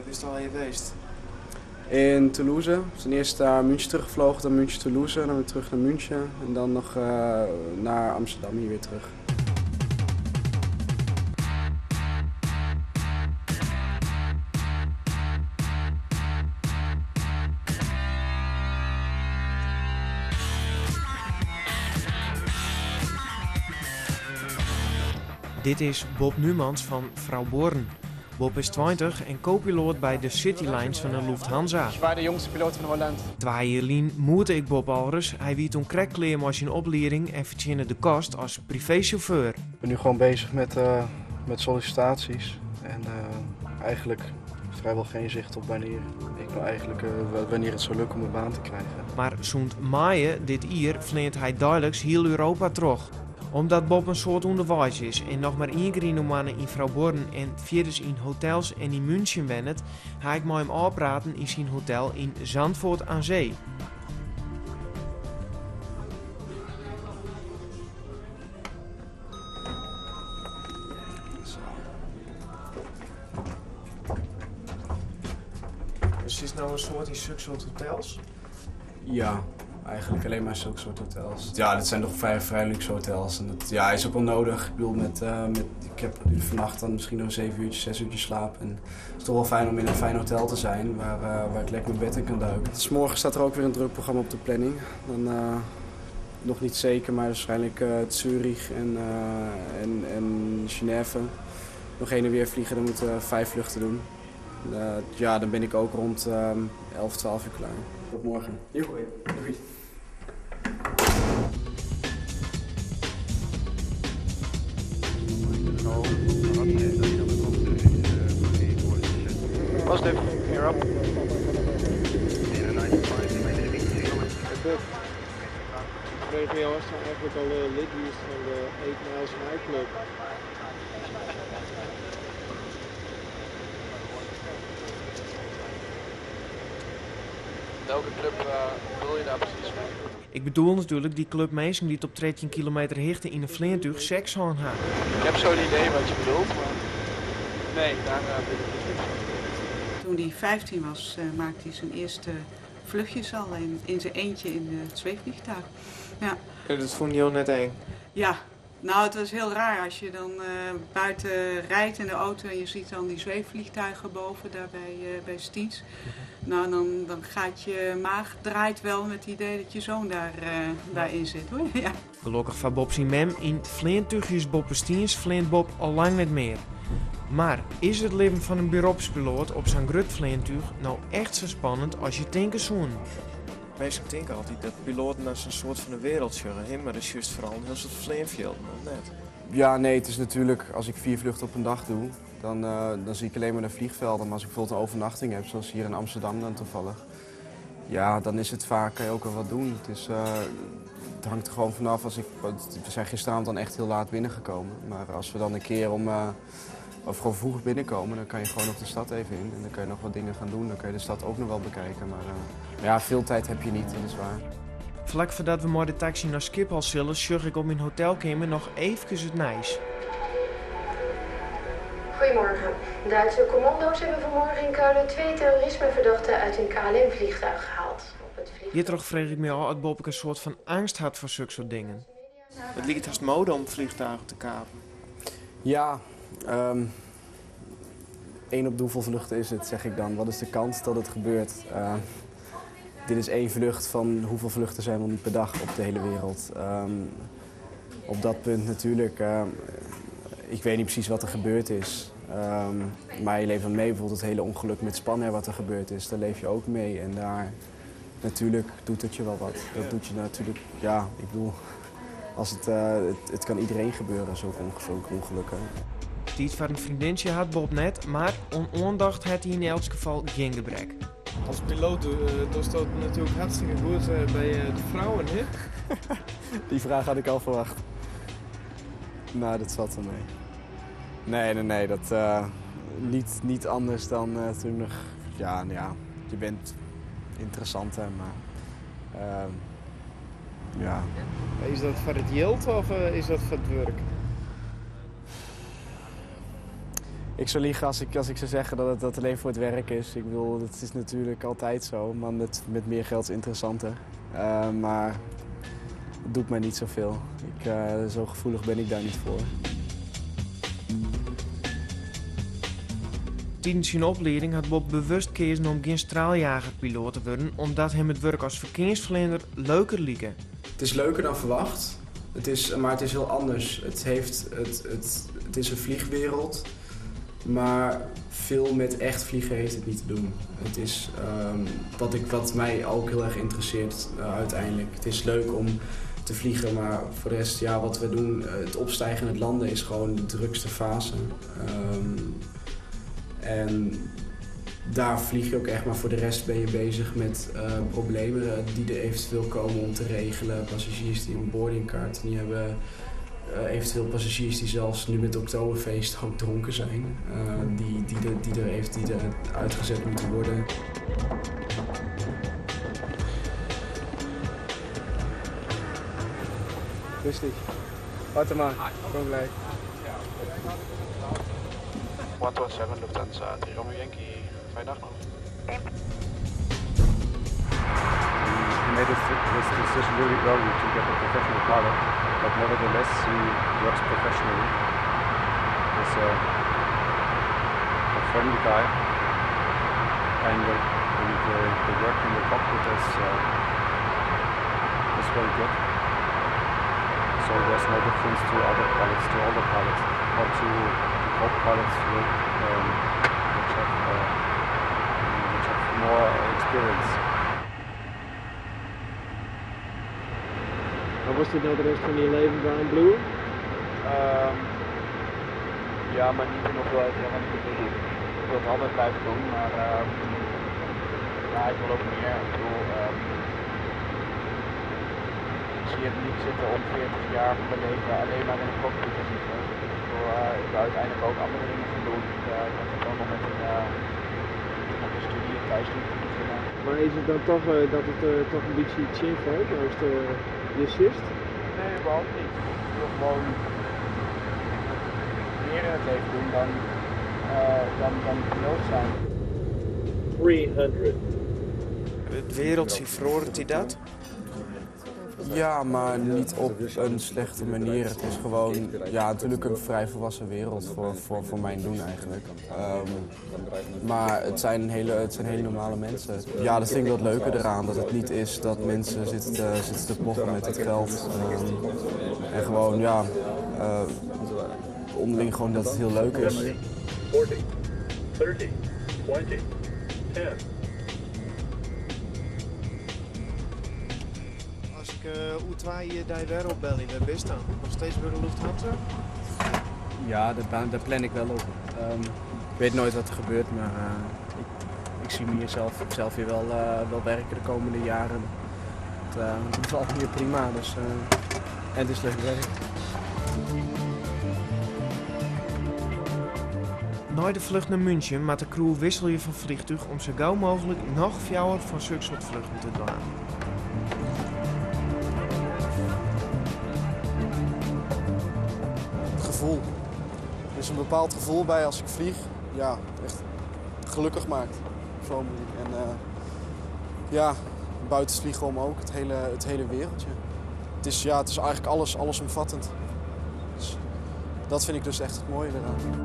Wêr bist allegear west? In Toulouse. We zijn eerst naar München teruggevlogen, dan München Toulouse, dan weer terug naar München en dan nog naar Amsterdam hier weer terug. Dit is Bob Numans fan Froubuorren. Bob is 20 en co-piloat by de Citylines fan de Lufthansa. Ik was de jongste piloot van Holland. 2 jier lyn moete ik Bob alris. Hy wie toen krekt klear mei syn oplieding en fertsjinne de kost as privéchauffeur. Ik ben nu gewoon bezig met sollicitaties en eigenlijk vrijwel geen zicht op wanneer ik nou eigenlijk wanneer het zou lukken om een baan te krijgen. Mar sûnt maaie dit jier fleant hy deilis hiel Europa troch. Omdat Bob in soad ûnderweis is en noch mar ien kear yn 'e moanne yn Froubuorren en fierders yn hotels en yn München wennet, ha ik mei him ôfpraten yn syn hotel yn Zandvoort aan Zee. Dus is no in soad yn sokke soart hotels? Ja, eigenlijk alleen maar zulke soort hotels. Ja, dit zijn toch vrij luxe hotels en dat, ja, is ook wel nodig. Ik bedoel, met, met, ik heb nu vannacht dan misschien nog 7 uurtjes, 6 uurtjes slaap. En het is toch wel fijn om in een fijn hotel te zijn waar ik lekker mijn bed in kan duiken. Dus morgen staat er ook weer een druk programma op de planning. Dan nog niet zeker, maar waarschijnlijk Zurich en Genève. Nog heen en weer vliegen, dan moeten we 5 vluchten doen. Ja, dan ben ik ook rond 11, 12 uur klaar. Tot morgen. Doei. Doei. Positive, you're up. Ik vreeg my ôf oftst eigenlijk al lid wiest fan de 8 Miles Nightclub. Welke club wil je daar precies mee? Ik bedoel natuurlijk die club mensen die op 13 kilometer hichte in een vliegtuig seks aan hebben. Ik heb zo'n idee wat je bedoelt, maar nee, daar ben ik niet van. Toen hij 15 was, maakte hij zijn eerste vluchtjes al in zijn eentje in het zweefvliegtuig. Ja. Ja, dat vond je al net eng? Ja, het was heel raar als je dan buiten rijdt in de auto en je ziet dan die zweefvliegtuigen boven daar bij Stiens. Dan gaat je maag draait wel met het idee dat je zoon daarin zit, hoor. Ja. Gelukkig van Bob zijn mem in vliegtuigjes Bob Stiens vleent Bob al lang niet meer. Maar is het leven van een beroepspiloot op zo'n groot vliegtuig nou echt zo spannend als je denken zou? Mensen denken altijd dat piloten naar zo'n soort van de wereld zullen, hè? Maar dat is juist vooral een heel soort vliegveld, nog net. Ja, nee, het is natuurlijk, als ik 4 vluchten op een dag doe, dan zie ik alleen maar de vliegvelden. Maar als ik bijvoorbeeld een overnachting heb, zoals hier in Amsterdam dan toevallig, ja, dan is het vaak, kan je ook wel wat doen. Het hangt er gewoon vanaf. We zijn gisteravond dan echt heel laat binnengekomen. Maar als we dan een keer of gewoon vroeg binnenkomen, dan kan je gewoon nog de stad even in. En dan kan je nog wat dingen gaan doen, dan kan je de stad ook nog wel bekijken. Maar veel tijd heb je niet, dat is waar. Vlak voordat we met de taxi naar Schiphol zullen, zag ik op mijn hotelkamer nog even het nieuws. Goedemorgen. Duitse commando's hebben vanmorgen in Keulen 2 terrorismeverdachten uit een K L M-vliegtuig gehaald. Op het vliegtuig Hiertoch vreeg ik me al dat Bob een soort van angst had voor zulke soort dingen. Het lijkt haast mode om vliegtuigen te kapen. Ja, 1 op de hoeveel vluchten is het, zeg ik dan. Wat is de kans dat het gebeurt? Dit is 1 vlucht van hoeveel vluchten zijn wel niet per dag op de hele wereld. Op dat punt natuurlijk, ik weet niet precies wat er gebeurd is. Maar je leeft dan mee, bijvoorbeeld het hele ongeluk met Spanair wat er gebeurd is. Daar leef je ook mee en daar natuurlijk doet het je wel wat. Dat doet je natuurlijk, ja, ik bedoel, als het het, het kan iedereen gebeuren, zulke ongelukken. Tijd voor een vriendinnetje had Bob net, maar onaandacht had hij in elk geval geen gebrek. Als piloot doet dat natuurlijk hartstikke goed bij de vrouwen, hè? Die vraag had ik al verwacht. Nou, dat zat er mee. Nee, nee, nee, dat niet anders dan toen nog... Ja, nou ja, je bent interessanter, maar ja. Is dat voor het geld of is dat voor het werk? Ik zou liegen als ik, als ik zou zeggen dat het dat alleen voor het werk is. Ik bedoel, dat is natuurlijk altijd zo. Man, het, met meer geld is interessanter. Maar het doet mij niet zoveel. Zo gevoelig ben ik daar niet voor. Tijdens zijn opleiding had Bob bewust gekozen om geen straaljagerpiloot te worden, omdat hem het werk als verkeersvlinder leuker liep. Het is leuker dan verwacht, maar het is heel anders. Het is een vliegwereld, maar veel met echt vliegen heeft het niet te doen. Het is wat mij ook heel erg interesseert uiteindelijk. Het is leuk om te vliegen, maar voor de rest, ja, wat we doen, het opstijgen en het landen is gewoon de drukste fase. En daar vlieg je ook echt, maar voor de rest ben je bezig met problemen die er eventueel komen om te regelen. Passagiers die een boardingkaart niet hebben, eventueel passagiers die zelfs nu met Oktoberfeest ook dronken zijn, die er uitgezet moeten worden. Rustig. Warte maar, kom gelijk. 127 Lufthansa, 3 Romeo Yankee. Fijne dag nog. He made his decision really early to get a professional pilot, but nevertheless he works professionally. He's a friendly guy, and the work in the cockpit is very good. So there's no difference to other pilots, to older pilots, or to the co-pilots which have more experience. Maar was dit nou de rest van je leven baan bliuwe? Ja, maar niet in de hoeveelheid wat ik het wil doen. Ik wil het altijd blijven doen, maar ja, ik wil ook meer. Ik ik zie het niet zitten om 40 jaar van mijn leven alleen maar in een cockpit te zitten. Ik wil uiteindelijk ook andere dingen gaan doen. Ik heb ook nog met een studie, een thuisstudie te beginnen. Maar is het dan toch dat het toch een beetje chill valt als je zit? Nee, überhaupt niet. Ik wil gewoon meer in het leven doen dan piloot zijn. 300. Het wereldje verhoort hij dat? Ja, maar niet op een slechte manier. Het is gewoon, ja, natuurlijk een vrij volwassen wereld voor mijn doen eigenlijk. Maar het zijn hele normale mensen. Ja, dat vind ik wel het leuke eraan. Dat het niet is dat mensen zitten te pochen met het geld. En gewoon, ja, onderling gewoon dat het heel leuk is. 40, 30, 20, 10. Als ik U2 daar weer opbel, waar ben je dan? Nog steeds bij de Lufthansa? Ja, daar plan ik wel op. Ik weet nooit wat er gebeurt, maar ik zie me hier zelf weer wel werken de komende jaren. Het bevalt me hier prima, dus en het is leuk werk. Na de vlucht naar München moet de crew wisselen van vliegtuig om zo gauw mogelijk nog fjouwer van zulke soort vluchten te doen. Het gevoel. Er is een bepaald gevoel bij als ik vlieg. Ja, echt gelukkig maakt. Zo moet ik. En ja, buiten vliegen om ook, het hele wereldje. Het is eigenlijk allesomvattend. Dus dat vind ik dus echt het mooie eraan.